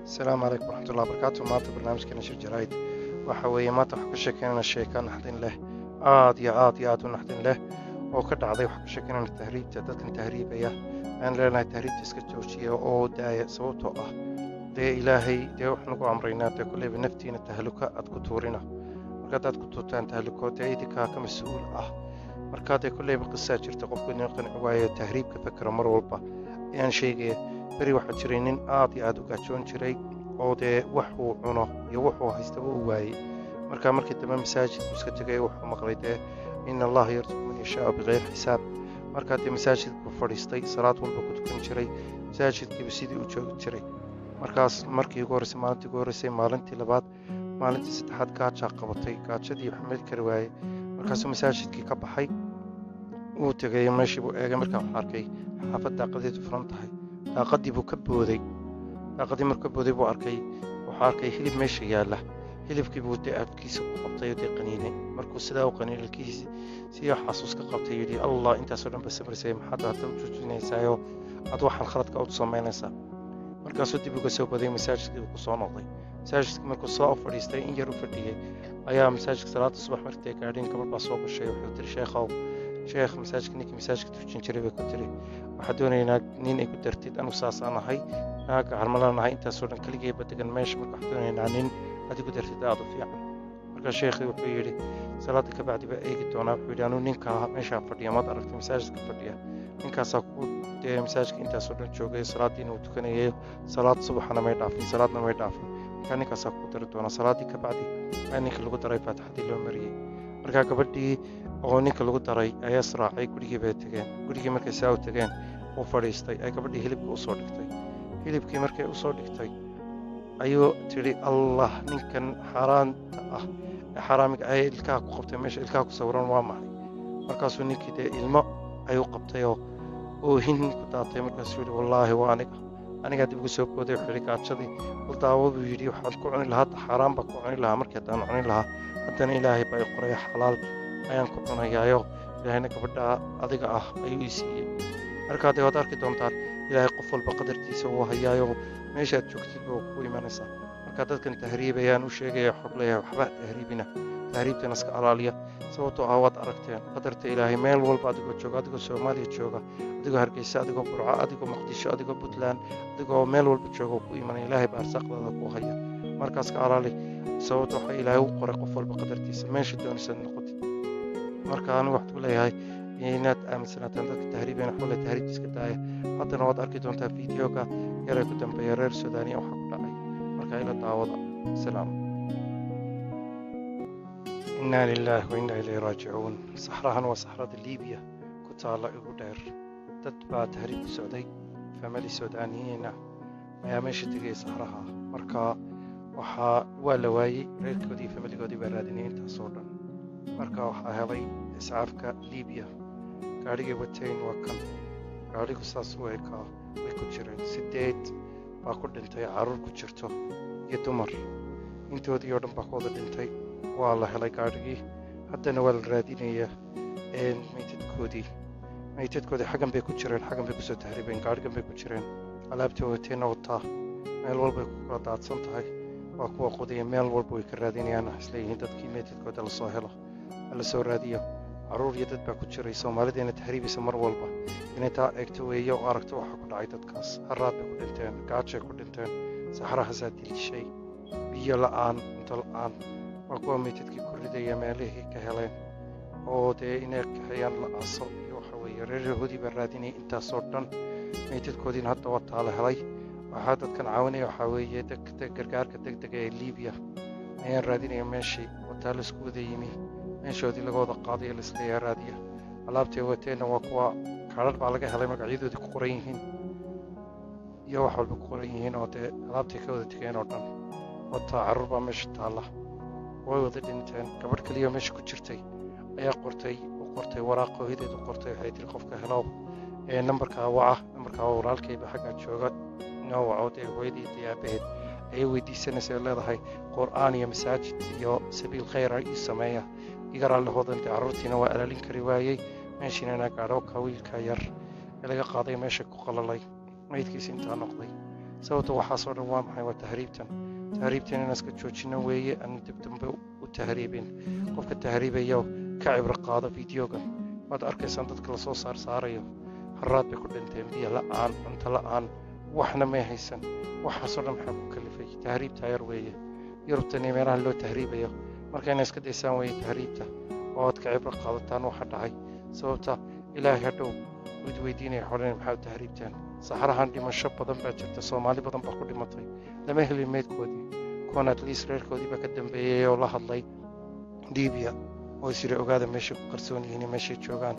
Asalaamu calaykum waraxmatullahi wabarakaatu. Maanta barnaamijkeena shir jaraa'id waxa weeye, maanta waxaan ka sheekeynayna sheeka naxdin leh, aad iyo aad iyo aad u naxdin leh oo ka dhacday. Waxaan ka sheekeynayna tahriibta, dadkan tahriibaya aan leenahay tahriibta iska joojiya oo daaya, sababtoo ah dee Ilaahay dee waxaan ugu amraynaa dee kulleyba naftiina tahluka aad ku tuurina. Marka haddaad ku tuurtaan tahluko, dee idinkaa ka mas-uul ah. Marka dee kulleyba qisaa jirta, qofku inuu qanci waayo tahriibka fakera mar walba ayaan sheegaya. Beri waxaa jiray nin aad iyo aad u gaajoon jiray oo dee wax uu cuno iyo wuxuu haystaba uu waayey. Marka markii dambe masaajidku iska tegay, wuxuu maqlay dee "إن الله يرزق من يشاء بغير حساب". Markaa dee masaajidku fadhiistay, salaad walba ku tukan jiray, masaajidkiiba sidii u joogi jiray. Markaas markii ugu horreysay, maalintii ugu horreysay, maalintii labaad, maalintii saddexaad, gaajaa qabatay. Gaajadii xamili kari waayey. Markaasuu masaajidkii ka baxay, wuu tegay meeshii buu eegay. Markaa wuxuu arkay xaafad daaqadeedu furan tahay. Daaqadii buu ka booday. Daaqadii markuu ka booday buu arkay, wuxuu arkay hilib meesha yaalla. Hilibkii buu dee afkiisa ku qabtay oo dee qaniinay. Markuu sidaa u qaniinay, ilkihiisi si xasuus ka qabtay, yidhi: "Allah, intaasoo dhan ba samrisay, maxaad hadda u joojinaysaayoo aad waxaan khaladka u samaynaysaa?" Markaasuu dib uga soo baday, masaajidkii buu ku soo noqday. Masaajidkii markuu soo fadhiistay, in yar u fadhiyey, ayaa masaajidka salaada subax markay gaadheen, gabadh baa soo gashay. Wuxuu tiri: "Sheekhow, sheekh masaajidka, ninkii masaajidka tujin jiray bay ku tiri, waxaa doonaynaa nin ay ku dartid. Anu saasaan ahay, naaga carmalaan ahay, intaasoo dhan keligeyba degan meesha. Marka waxaa doonaynaa nin aad igu dartid aad u fiican." Marka sheekhii wuxuu yidhi: "Salaada ka bacdi baa eegi doonaa." Wuxuu yidhi: "Anuu ninkaa meeshaa fadhiya maad aragtay, masaajidka fadhiya? Ninkaasaa ku dee masaajidka intaasoo dhan joogay, salaadiina uu tukanayay, salaad subaxna may dhaafin, salaadna may dhaafin. Markaa ninkaasaa ku dari doonaa." Salaaddii ka bacdi ayaa ninka lagu daray, faatixadii loo mariyey. Markaa gabadhii oo ninka lagu daray ayaa israacay, gurigii bay tegeen. Gurigii markay saa u tegeen, uu fadhiistay, ay gabadhii hilibka usoo dhigtay. Hilibkii markay usoo dhigtay ayuu tidhi: "Allah, ninkan xaaraanta ah ee xaaraamiga ah ee ilkaha ku qabtay meesha, ilkaha ku sawiran waa maxay?" Markaasuu ninkii dee ilmo ayuu qabtay oo oohin ku daatay. Markaasuu yidhi: "Wallaahi waa aniga, anigaa." Dib ugu soo booday, wuxuu yidhi: "Gaajadii bal daawo," buu yidhi. "Waxaan ku cuni lahaa hadda xaaraan baa ku cuni lahaa markii haddaan cuni lahaa, haddana Ilaahay baa i qoray, xalaal ayaan ku cunayaayo, Ilaahayna gabadhaa adiga ah ayuu ii siiyey." Markaa dee waad arki doontaan, Ilaahay qof walba qadarkiisa uu hayaayo, meeshaad joogtid buu ku imanaysaa. Marka dadkan tahriibayaan u sheegaya, waxaa ku leeyahay: waxba tahriibina, tahriibtana iska alaaliya, sababtoo ah waad aragteen qadarta Ilaahay meel walba adigoo jooga, adigoo Soomaaliya jooga, adigoo Hargeysa, adigoo Burco, adigoo Muqdisho, adigoo Puntland, adigoo meel walba jooga ku imanaya. Ilaahay baa arsaaqdaada ku haya, markaas ka alaali, sababto waxa Ilaahay u qoray qof walba qadartiisa meesha doonaysaad noqotid. Marka anigu waxaan ku leeyahay inaad aaminsanaataan dadka tahriibayna waxaa le tahriibta iska daaya. Haddana waad arki doontaa videoga yaray ku dambeeya reer Sudaaniya waxaa ku dhacay. Marka ila daawada. Salaam. إنا لله وإنا إليه راجعون. Saxrahan waa saxrada Liibiya ku taalla ugu dheer. Dad baa tahriib ku socday, family Sudaaniyiin ah ayaa meesha tegay saxraha. Marka waxaa waa la waayey, reerkoodii, familigoodii baa raadinayay intaasoo dhan. Marka waxaa helay iscaafka Liibiya. Gaadhigay wateen waa kan, gaadhigu saas u ekaa. Way ku jireen sideed baa ku dhintay, carruur ku jirto iyo dumar, intoodii oo dhan baa ku wada dhintay. Waa la helay gaadhigii, haddana waa la raadinayaa meydadkoodii. Meydadkoodii xaggan bay ku jireen, xaggan bay kusoo tahriibeen, gaadhigan bay ku jireen. Alaabtii wateenna wataa, meel walbay ku kala daadsan tahay. Waa kuwa qodaya, meel walba way ka raadinayaan. Waxay isleeyihiin dadkii meydadkooda lasoo helo, lasoo raadiyo. Carruur iyo dad baa ku jiray. Soomaalideena tahriibaysa mar walba inay taa eegto weeye oo aragto waxa ku dhacay dadkaas. Haraad bay ku dhinteen, gaajay ku dhinteen, saxrahaasaa dilishay, biyo la'aan, cunto la'aan. Waa kuwa meydadkii ku ridaya meelihii ka heleen oo dee inay kaxeeyaan, la aaso. Iyo waxa weeye reerahoodii baa raadinayay intaasoo dhan, meydadkoodiina hadda waa taa la helay. Waxaa dadkan caawinaya waxaa weeye gargaarka degdega ee Liibiya ayaan raadinaya. Meeshii wataa laisku wada yimi, meeshoodii laga wada qaadayo, laisleeyaa raadiya. Alaabtay wateenna waa kuwa, kaadhar baa laga helay magacyadoodii ku qoran yihiin iyo wax walba ku qoran yihiin, oo dee alaabtay ka wada tegeen oo dhan wataa. Carruur baa meesha taalla, way wada dhinteen. Gabadh keliya meesha ku jirtay ayaa qortay, u qortay waraaq hooyadeed u qortay. Waxay tiri: "Qofka helow ee nambarkaa waca, nambarkaa walaalkayba xaggaa jooga inoo waco." Dee hooyadii iyo aabaheed ayay weydiisanaysa oo leedahay: "Qur'aan iyo masaajid iyo sabiil khayra ii sameeya, iga raalli hodantay, carruurtiina waa alaalin kari waayey, meeshiina inaa gaadho." Ka wiilka yar ee laga qaaday meesha ku qalalay, maydkiisi intaa noqday. Sababta waxaasoo dhan waa maxay? Waa tahriibtan. Tahriibtan inaan iska joojino weeye, aan dib dambe u tahriibin. Qofka tahriibayo ka cibro qaado videogan. Waad arkaysaan dadka lasoo saarsaarayo, haraad bay ku dhinteen, biyo la'aan, cunto la'aan, waxna may haysan. Waxaasoo dhan maxaa ku kalifay? Tahriibta yar weeye, Yurubtan iyo meelaha loo tahriibayo. Marka inay iska daysaan weeye tahriibta oo aad ka cibro qaadataan waxa dhacay. Sababta Ilaahay hadhow mid weydiinaya xoolin, maxaa u tahriibteen? Saxarahan dhimasho badan baa jirta, Soomaali badan baa ku dhimatay, lama helin meydkoodii. Kuwan at least reerkoodii baa ka dambeeyey oo la hadlay Libiya oo is yiri ogaada meeshay ku qarsoon yihiin iyo meeshay joogaan.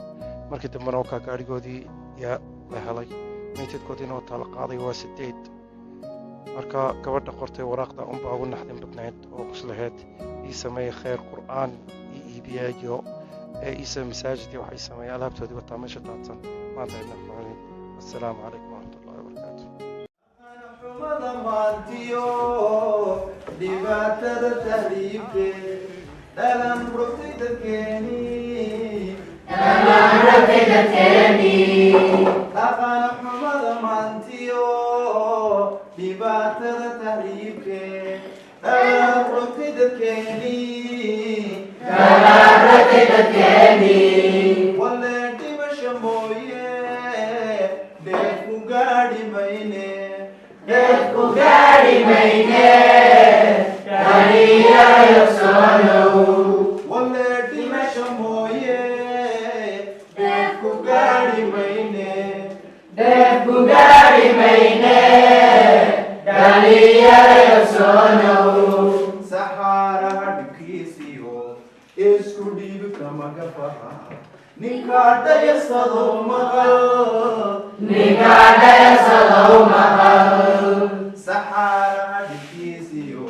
Markii dambena wakaa gaadhigoodii yaa la helay, meydadkoodiina wataa la qaaday, waa 8. Marka gabadha qortay waraaqda unbaa ugu naxdin badnayd oo kuslaheed ii sameeye khayr, Qur'aan ii iibiyayo ee ii masaajid iyo waxay sameeyeen, alaabtoodii wataa meesha daadsan maanta, cidna ku cunin. Assalaamu calaykum waraxmatullahi wabarakaatu. Xumada maantiyo dhibaatada tahriibte dhalan rogtay dadkeeni, dhaqan xumada maantiyo dhibaatada tahriibte dhalan rogtay dadkeeni, wale dhimasho mooye dheef ku gaadhi mayne, dheef ku gaadhi mayne, dhalinyaro soonow. Wale dhimasho mooye dheef ku gaadhi mayne, Dheef ku gaadhi mayne, dhalinyaro soonow. Saxaaraha dhibkiisiyo isku dhiibka magafaha ninka dhayasado maqal. Ninka dhayasadow maqal. Saxaaraha dhibkiisiyo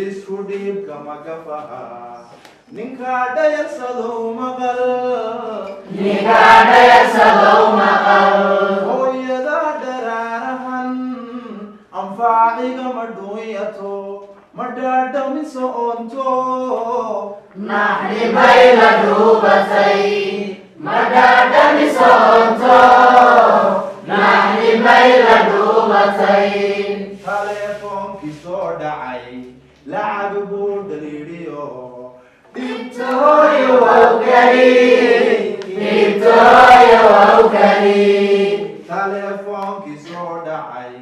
isku dhiibka magafaha ninka dhayasado maqal. Ninka dhayasadow maqal. Hooyada dharaarahan anfaaciga ma dhuunyato, ma dhaadhamiso oonto. Naxdhibay la dhuubatay, ma dhaadhamisoonto, naxdhibay la dhuubatay. Taleefoonkii soo dhacay lacag buu dhaliidhiyo. Dhibtooyo wow kali, dhibtooyo wow kali. Taleefoonkii soo dhacay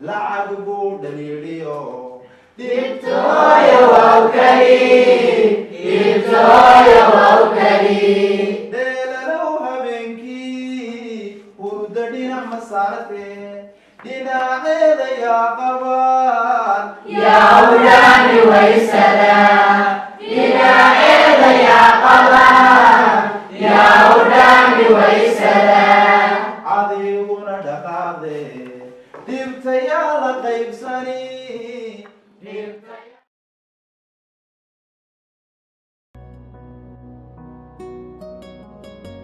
lacag buu dhaliidhiyo. Dhibtooyo wow kali, dhibtooyo wow kali. Dheelalow habeenkii hurda dhinac ma saarte, dhinaceeda yaa qabaan? Yaa u dhaami waysada, dhinaceeda yaa qaba? Yaa u dhaami waysada? Adiguna dhaqaaqde, dhibta yaa la qaybsani?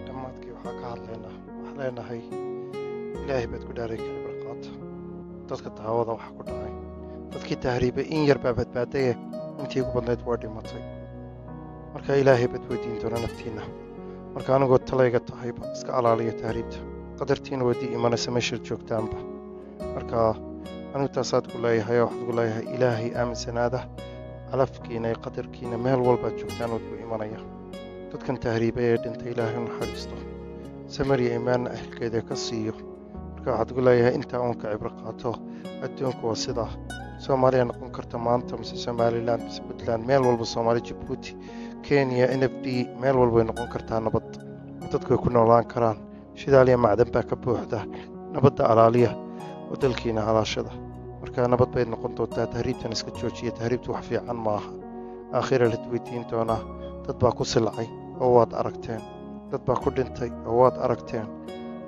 Dhammaadkii waxaa ka hadlaynaa, waxaan leenahay Ilaahay baad ku dhaaray, ka cibro qaata dadka daawada waxa ku dhacay. Dadkii tahriibay in yar baa badbaadaye, intii ugu badnayd waa dhimatay. Marka Ilaahay baad weydiin doona naftiinna. Marka anigoo talayga tahayba, iska alaaliya tahriibta, qadartiina wadii imanaysa meeshaad joogtaanba. Marka anigu taasaad ku leeyahay oo waxaad ku leeyahay Ilaahay aaminsanaada, calafkiina iyo qadarkiina meel walbaad joogtaan waad ku imanaya. Dadkan tahriibay ee dhintay Ilaahay u naxariisto, samariya imaanna ahelkeeda ka siiyo. Marka waxaad ku leeyahay intaa uun ka cibro qaato. Adduunku waa sidaa. Soomaaliya noqon karta maanta, mise Somaliland, mise Puntland, meel walba Soomaali, Jabuuti, Kenya, NFD, meel walba way noqon kartaa nabad, dadku way ku noolaan karaan, shidaal iyo macdan baa ka buuxda. Nabadda alaaliya oo dalkiina halaashada, marka nabad bay noqon doontaa. Tahriibtan iska joojiya, tahriibtu wax fiican maaha, aakhira la weydiin doonaa. Dad baa ku silcay oo waad aragteen, dad baa ku dhintay oo waad aragteen,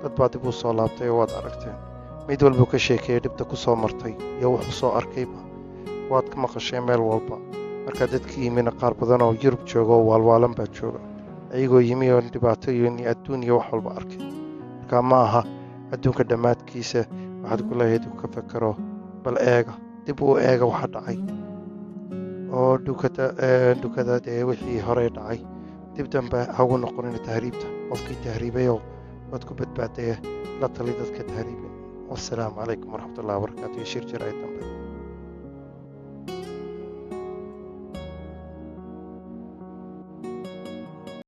dad baa dib u soo laabtay oo waad aragteen. Mid walbuu ka sheekeeyey dhibta ku soo martay iyo wuxuu soo arkayba, waad ka maqasheen meel walba. Marka dadkii yimina qaar badan oo Yurub jooga oo waalwaalan baa jooga, ayagoo yimi oo dhibaato iyo adduun iyo wax walba arkay. Marka ma aha adduunka dhammaadkiisa. Waxaad ku leeyahay dib ka fekero, bal eega, dib u eega waxa dhacay oo dhukada dhukada dee wixii horey dhacay, dib dambe hagu noqonina tahriibta. Qofkii tahriibayoo waad ku badbaadaya, la tali dadka tahriibin. Wassalaamu calaykum waraxmatullahi wabarakaatu, iyo shir jaraa'id dambe.